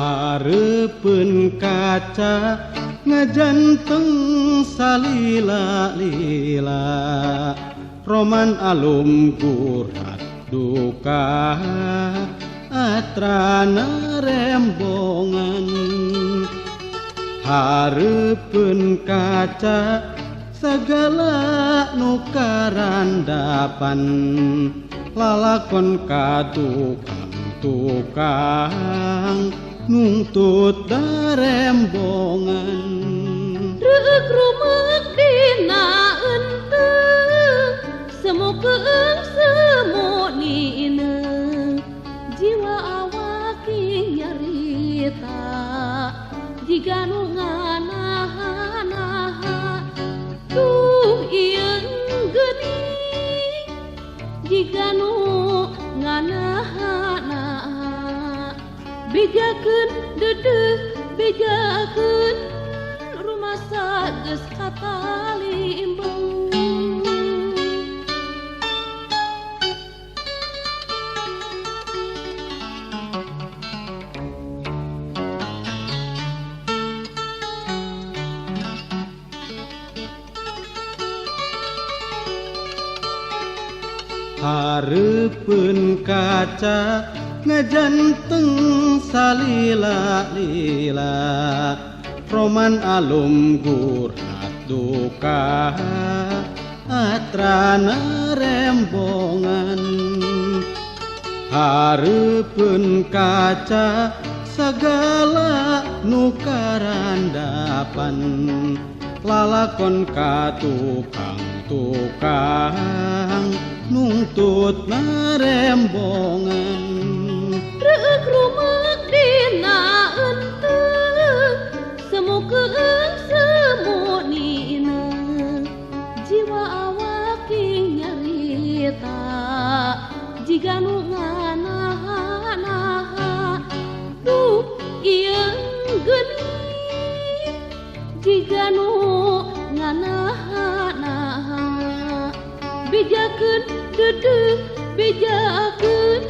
Hareupeun kaca ngajanteng salila-lila, roman alum gurat duka atrana rembongan. Hareupeun kaca sagala nu karandapan, lalakon ka tukang-tukang nungtut darembongan. Reuk rumek dina eunteng, semu keung semu nineung, jiwa awak nyarita jiga nu nganaha-naha. Duh ieu geuning jiga nu nganaha-naha, bejakeun deudeuh bejakeun rumasa geus katalimbeng. Hareupeun kaca ngajanteng salila-lila, roman alum gurat duka atrana rembongan. Hareupeun kaca sagala nu karandapan, lalakon ka tukang-tukang nungtut narembongan. Reuk rumek dina eunteng, semu keung semu nineung, jiwa awak nyarita jiga nu nganaha-naha. Duh ieu geuning jiga nu nganaha-naha, bejakeun deudeuh bejakeun